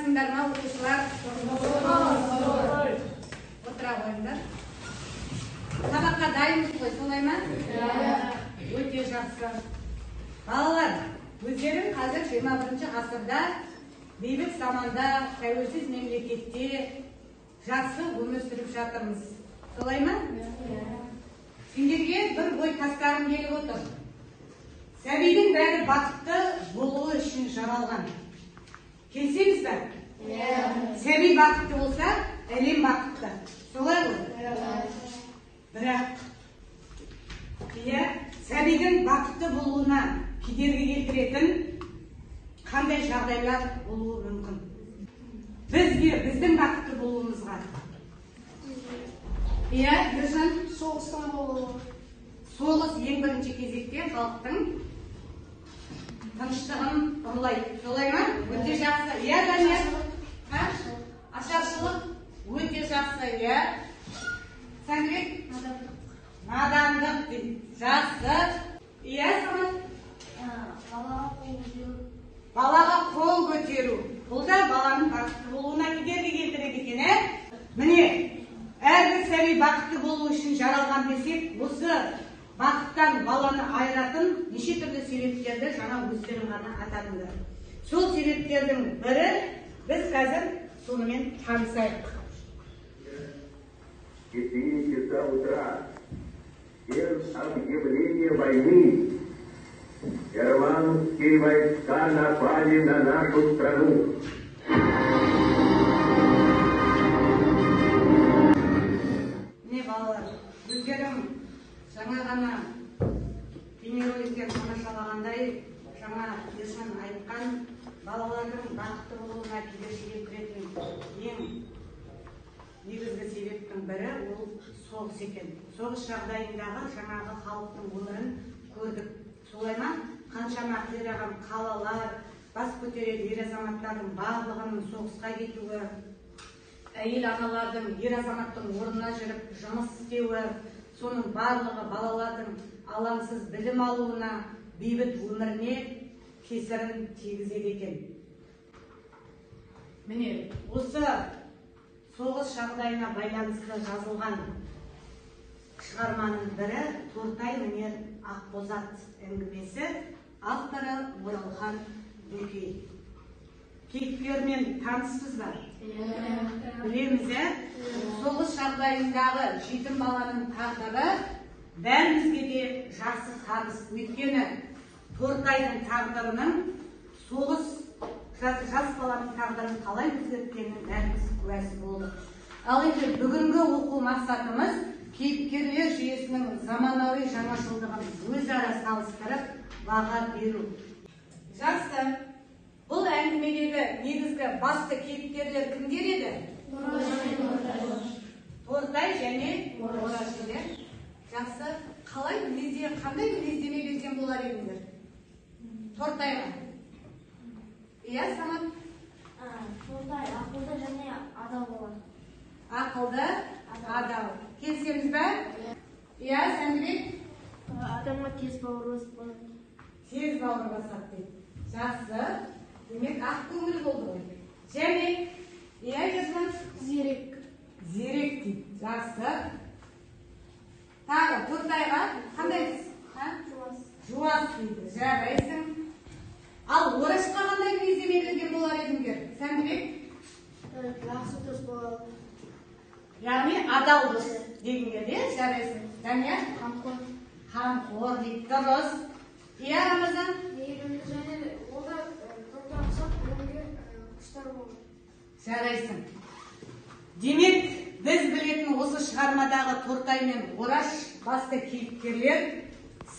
Дайынсыңдар ма, оқушылар? Отыра қойыңдар. Сабаққа дайынбыз ғой, солай ма? Өте жақсы. Балалар, өздерің қазір 21 ғасырда бейбіт заманда, тәуелсіз мемлекетте жақсы өмір сүріп жатырмыз. Солай ма? Сендерге бір ой тастағым келіп отыр. Сәбидің бәрі бақытты болуы үшін жаралған. Келісеміз бе? Сәби бақытты болса, әлем бақытты. Солай ғой? Бірақ, иә, сәбидің бақытты болуына кедергі келтіретін қандай жағдайлар болуы мүмкін? Бізге, біздің бақытты болуымызға. Иә, Ержан? Соғыстың болуы. Соғыс ең бірінші кезекте халықтың тыныштығын ұрлайды. Солай ма? Өте жақсы. Иә, Данияр? Ашаршылық өте жақсы, иә. Сәндібек? Надандық дейді. Жақсы. Иә, Самат? Балаға қол көтеру. Балаға қол көтеру. Бұл да баланың бақытты болуына кедергі келтіреді екен, ә? Міне, әрбір сәби бақытты болу үшін жаралған десек, осы бақыттан баланы айыратын неше түрлі себептерді жаңа өздерің ғана атадыңдар. Сол себептердің бірі, біз қазір сонымен танысайық. 4 часа утра, без объявления войны, германские войска напали на нашу страну. Міне, балалар, өздерің жаңа ғана бейнероликтен тамашалағандай, жаңа Ержан айтқан балалардың бақытты болуына кедергі келтіретін ең негізгі себептің бірі ол соғыс екен. Соғыс жағдайындағы жаңағы халықтың өмірін көрдік. Солай ма? Қаншама қираған қалалар, бас көтерер ер азаматтардың барлығының соғысқа кетуі, әйел аналардың ер азаматтың орнына жүріп жұмыс істеуі, соның барлығы балалардың алаңсыз білім алуына, бейбіт өміріне кесірін тигізеді екен. Міне, осы соғыс жағдайына байланысты жазылған шығарманың бірі Тортай мінер Ақбозат әңгімесі, авторы Оралхан Бөкей. Кейіпкермен таныссыз ба? Білеміз, ә? Соғыс жағдайындағы жетім баланың тағдыры бәрімізге де жақсы таныс. Өйткені Тортайдың тағдырының соғыс жас баланың тағдырын қалай өзгерткенін бәріміз куәсі болдық. Ал енді бүгінгі оқу мақсатымыз кейіпкерлер жүйесінің заманауи жаңашылдығын өзара салыстырып баға беру. Жақсы. Бұл әңгімедегі негізгі басты кейіпкерлер кімдер еді? Тортай және Ораш еді. Жақсы. Қалай мінезде, қандай мінездеме берген болар едіңдер Тортайға? Иә, Самат? Тортай ақылды және адал болады. Ақылды, адал. Келісеміз бе? Иә, Сәндібек? Адамға тез бауыр басады. Тез бауыр басады дейді. Жақсы. Демек, ақ көңіл болды ғой. Және, иә, Ержан? Зерек. Зерек дейді. Жақсы. Тағы Тортайға қандай? Жуас. Жуас дейді. Жарайсың. Ал Орашқа қандай мінездеме берген болар едіңдер? Сәндібек? Жақсы дос болады. Яғни адал дос деген келді, жарайсың. Данияр? Қамқор. Қамқор дейді. Дұрыс. Иә, Рамазан? Мейірімді және ол да Тортай ұқсап білімге құштар болды. Жарайсың. Демек, біз білетін осы шығармадағы Тортай мен Ораш басты кейіпкерлер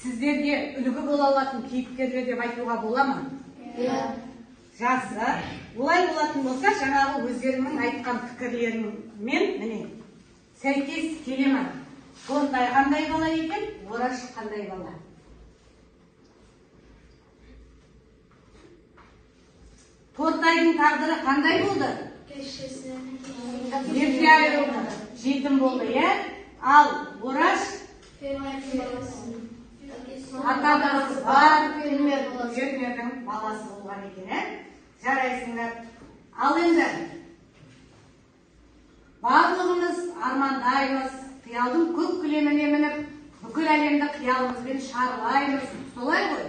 сіздерге үлгі бола алатын кейіпкерлер деп айтуға бола ма? Иә. Жақсы. Олай болатын болса, жаңағы өздеріңнің айтқан пікірлеріңмен міне сәйкес келе ма? Тортай қандай бала екен, Ораш қандай бала? Тортайдың тағдыры қандай болды? Ерте айырылды, жетім болды, иә? Ал Ораш ата-анасы бар, фермердің баласы болған екен, ә? Жарайсыңдар. Ал енді барлығымыз армандаймыз, қиялдың көк кілеміне мініп, бүкіл әлемді қиялымызбен шарлаймыз. Солай ғой?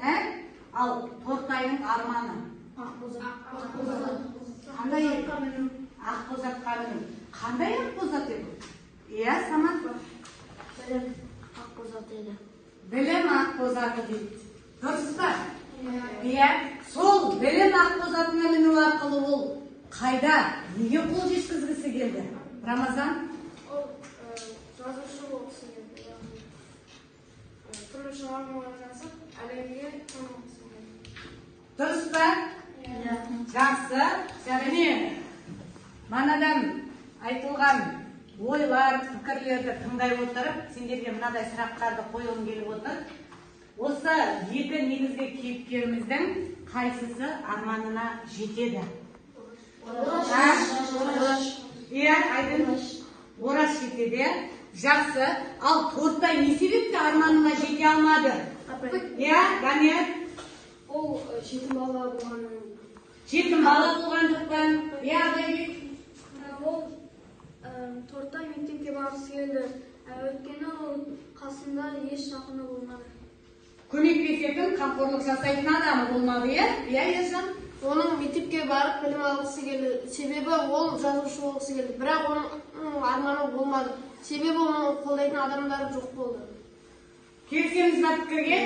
Ә? Ал Тортайдың арманы? Қандай еді? Ақбозатқа міну. Қандай ақбозат еді? Иә, Самат? Білім ақбозаты еді. Білім ақбозаты дейді. Дұрыс па? Иә. Сол білім ақбозатына міну арқылы ол қайда, неге қол жеткізгісі келді? Рамазан? Ол жазушы болғысы келді. Яғни түрлі шығармалар жазып, әлемге танылғысы келді. Дұрыс па? Иә. Жақсы. Міне, манадан айтылған ойлар, пікірлерді тыңдай отырып, сендерге мынадай сұрақтарды қойғым келіп отыр. Осы екі негізгі кейіпкеріміздің қайсысы арманына жетеді? Ораш. Иә, Айдын? Ораш жетеді, иә? Жақсы. Ал Тортай не себепті арманына жете алмады? Иә, Данияр? Ол жетім бала болғаннан. Жетім бала болғандықтан. Иә, Абайбек? Ол Тортай мектепке барғысы келді. Өйткені ол қасында еш жақыны болмады. Көмектесетін, қамқорлық жасайтын адамы болмады, иә? Иә, Ержан? Оның мектепке барып білім алғысы келді. Себебі ол жазушы болғысы келді. Бірақ оның арманы болмады. Себебі оның қолдайтын адамдары жоқ болды. Келісеміз ба пікірге?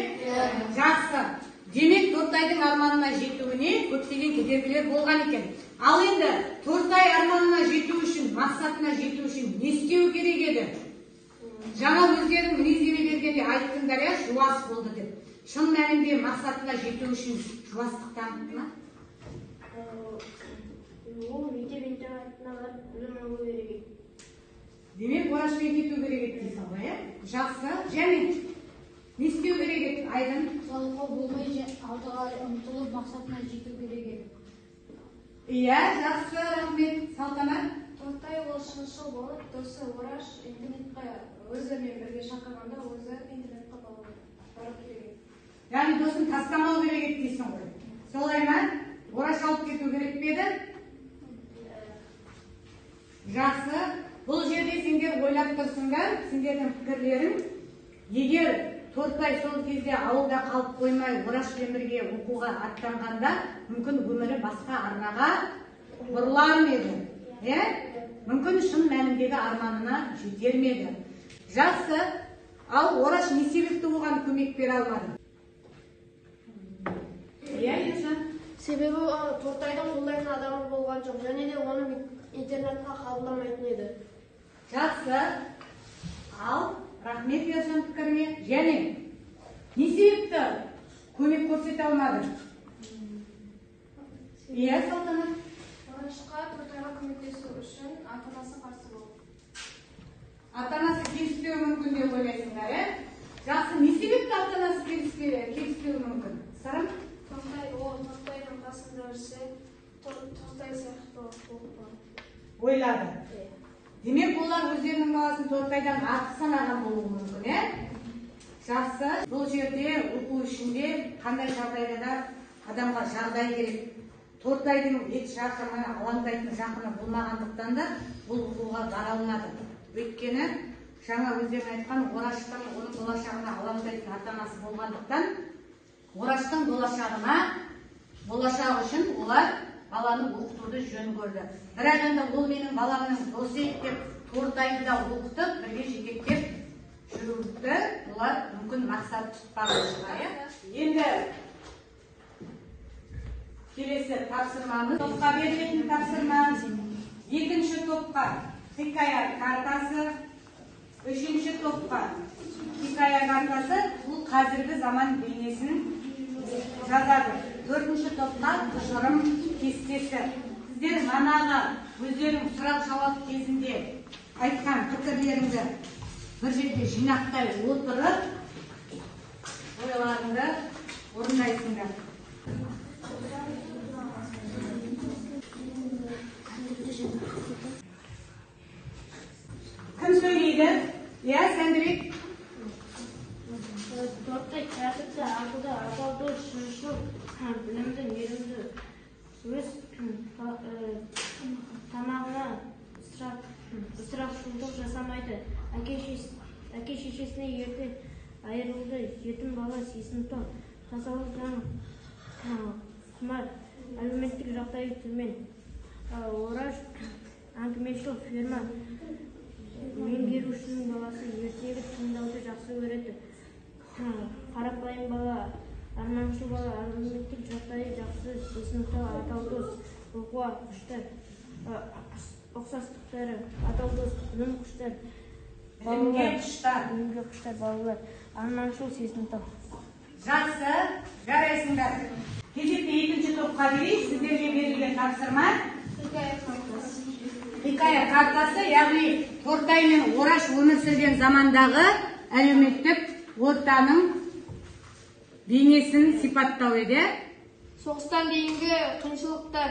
Жақсы. Демек, Тортайдың арманына жетуіне көптеген кедергілер болған екен. Ал енді Тортай арманына жету үшін, мақсатына жету үшін не істеу керек еді? Жаңа өздерің мінездеме бергенде айттыңдар, иә, жуас болды деп. Шын мәнінде мақсатына жету үшін жуастық танытты ма? Ол мектеп интернатына барып білім алу керек еді. Демек, Орашпен кету керек еді дейсің ғой, иә? Жақсы. Және не істеу керек еді, Айдын? Жалқау болмай алдыға ұмтылып мақсатына жету керек еді. Иә, жақсы, рахмет. Салтанат? Тортай ол шыншыл болып, досы Ораш интернетқа өздерімен бірге шақырғанда өзі интернетқа бару керек еді. Яғни досын тастамау керек еді дейсің ғой. Солай ма? Ораш алып кету керек пе еді? Жақсы. Бұл жерде сендер ойлап тұрсыңдар, сендердің пікірлерің. Егер Тортай сол кезде ауылда қалып қоймай Орашпен бірге оқуға аттанғанда, мүмкін өмірі басқа арнаға бұрылар ма еді? Иә? Мүмкін шын мәніндегі арманына жетер ме еді? Жақсы. Ал Ораш не себепті оған көмек бере алмады? Иә, Ержан? Себебі Тортайдың қолдайтын адамы болған жоқ, және де оны интернатқа қабылдамайтын еді. Жақсы. Ал, рахмет Ержан пікіріңе. Және не себепті көмек көрсете алмады? Иә, Салтанат? Орашқа Тортайға көмектесу үшін ата-анасы қарсы болды. Ата-анасы келіспеуі мүмкін деп ойлайсыңдар, ә? Жақсы, не себепті ата-анасы келіспеуі мүмкін? Сырым? Тортай, ол Тортайдың қасында жүрсе, Тортай сияқты болып қалады. Ойлады. Демек, олар өздерінің баласын Тортайдан артық санаған болуы мүмкін, ә? Жақсы. Бұл жерде оқу ішінде қандай жағдайда да адамға жағдай керек. Тортайдың ет жақыны, алаңдайтын жақыны болмағандықтан да бұл оқуға бара алмады. Өйткені жаңа өздерің айтқан Ораштың оның болашағына алаңдайтын ата-анасы болғандықтан Ораштың болашағы үшін олар баланы оқытуды жөн көрді. Бірақ енді ол менің баламның досы еді деп Тортайды да оқытып, бірге жетектеп жүруді олар мүмкін мақсат тұтпаған шығар, иә? Енді келесі тапсырмамыз топқа берілетін тапсырма. Екінші топқа хикая картасы, үшінші топқа хикая картасы, бұл қазіргі заман бейнесін жазады. Төртінші топқа тұжырым кестесі. Сіздер манағы өздерің сұрақ жауап кезінде айтқан пікірлеріңді бір жерде жинақтай отырып ойларыңды орындайсыңдар. Кім сөйлейді? Иә, Сәндібек. Тортай тәртіпті, ақылды, адал, дос, шыншыл, білімді, мейірімді, өз Тамағына ысырапшылдық жасамайды. Әке шешесіне ерте айырылды. Жетім бала, сезімтал, тазалық, заң құмар, әлеуметтік жағдайы төмен. Ораш әңгімешіл, ферма меңгерушінің баласы, ертегі тыңдауды жақсы көреді. Қарапайым бала, арманшыл бала, әлеуметтік жағдайы жақсы, сезімтал, адал дос, оқуға құштар. Ұқсастықтары: адал дос, білім құштар, Білімге құштар. Білімге құштар балалар, арманшыл, сезімтал. Жақсы, жарайсыңдар. Кезекті екінші топқа берейік. Сіздерге берілген тапсырма хикая картасы, яғни Тортай мен Ораш өмір сүрген замандағы әлеуметтік ортаның бейнесін сипаттау еді. Соғыстан дейінгі қиыншылықтар.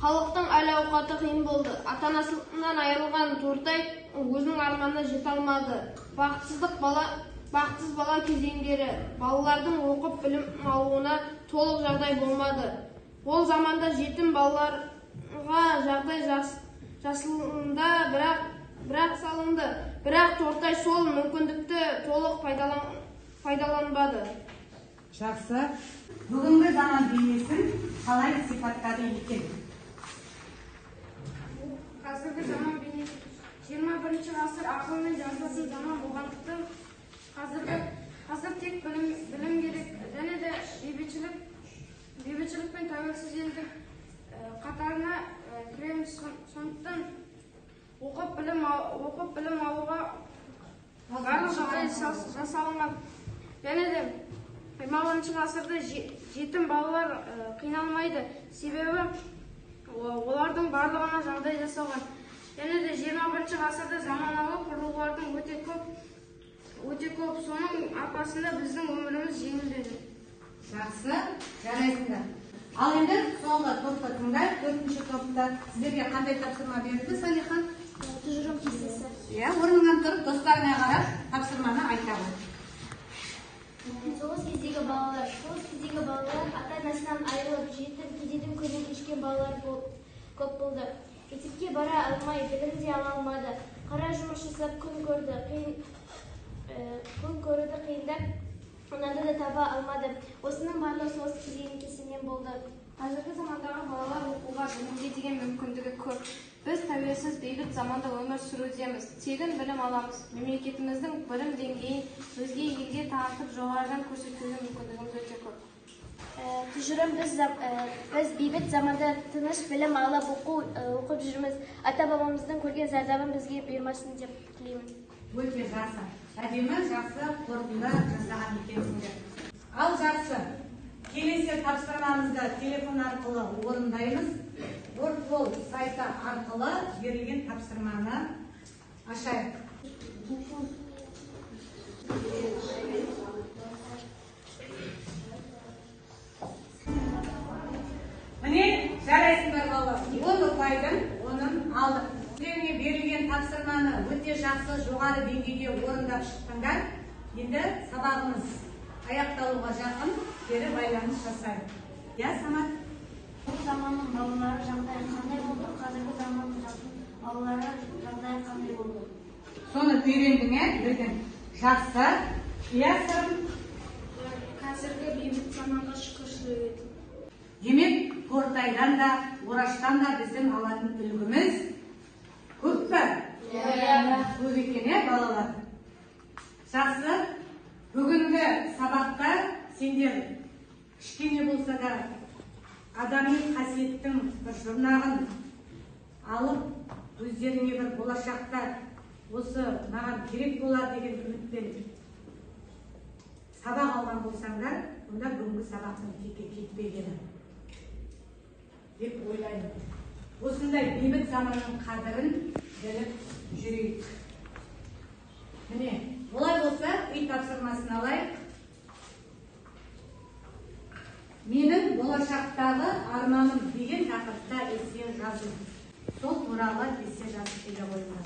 Халықтың әл-ауқаты қиын болды. Ата-анасынан айырылған Тортай өзінің арманына жете алмады. Бақытсыз бала кезеңдері. Балалардың оқып білім алуына толық жағдай болмады. Ол заманда жетім балаларға жағдай жасалынды, бірақ салынды. Бірақ Тортай сол мүмкіндікті толық пайдаланбады. Жақсы. Бүгінгі заман бейнесін қалай сипаттады екен? Қазіргі заман бейнесі 21 ғасыр ақылмен жазылатын заман болғандықтан қазір тек білім керек және де бейбітшілік пен тәуелсіз елдің қатарына кіреміз. Сондықтан оқып білім алуға барлық жағдай жасалынған. Және де 21 ғасырда жетім балалар қиналмайды, себебі олардың барлығына жағдай жасалған. Және де 21 ғасырда заманауи құрылғылардың өте көп, соның арқасында біздің өміріміз жеңілдеді. Жақсы, жарайсыңдар. Ал енді соңғы топты тыңдайық. Төртінші топта сіздерге қандай тапсырма берілді, Салихан? Тұжырым кестесі. Иә, орныңнан тұрып достарыңа қарап тапсырманы айта ғой. Соғыс кездегі балалар. Соғыс кездегі балалар ата-анасынан айырылып, жетім, кедейдің күнін кешкен балалар көп болды. Мектепке бара алмай, білім де ала алмады. Қара жұмыс жасап күн көрді, күн көруді қиындап, нанды да таба алмады. Осының барлығы соғыс кезеңінің кесірінен болды. Қазіргі замандағы балалар оқуға, білімге деген мүмкіндігі көп. Біз тәуелсіз бейбіт заманда өмір сүрудеміз. Тегін білім аламыз. Мемлекетіміздің білім деңгейін өзге елге танытып, жоғарыдан көрсетуге мүмкіндігіміз өте көп. Тұжырым: біз бейбіт заманда тыныш білім алып оқып жүрміз. Ата-бабамыздың көрген зардабын бізге бұйырмасын деп тілеймін. Өте жақсы. Әдемі, жақсы қорытынды жасаған екенсіңдер. Ал жақсы. Келесі тапсырмамызды телефон арқылы орындаймыз. WordWall сайты арқылы берілген тапсырманы ашайық. Міне, жарайсыңдар балалар. 10 ұпайдың 10-ын алдық. Сіздерге берілген тапсырманы өте жақсы, жоғары деңгейде орындап шықтыңдар. Енді сабағымыз аяқталуға жақын, кері байланыс жасайық. Иә, Самат? Бұл заманның балалары жағдайы қандай болды? Қазіргі заманның балалары жағдайы қандай болды? Соны үйрендің, ә? Білдің. Жақсы. Иә, Сырым? Қазіргі бейбіт заманға шүкіршілік ету. Демек, Тортайдан да, Ораштан да біздің алатын үлгіміз көп пе? Көп екен, ә, балалар? Жақсы. Бүгінгі сабақта сендер кішкене болса да адами қасиеттің бір жұрнағын алып, өздеріңе бір болашақта осы маған керек болар деген үмітпен сабақ алған болсаңдар, онда бүгінгі сабақтың текке кетпегені деп ойлаймын. Осындай бейбіт заманның қадірін біліп жүрейік. Міне, олай болса, үй тапсырмасын алайық. Менің болашақтағы арманым деген тақырыпта эссе жазу. Сол туралы эссе жазып келе қойыңдар.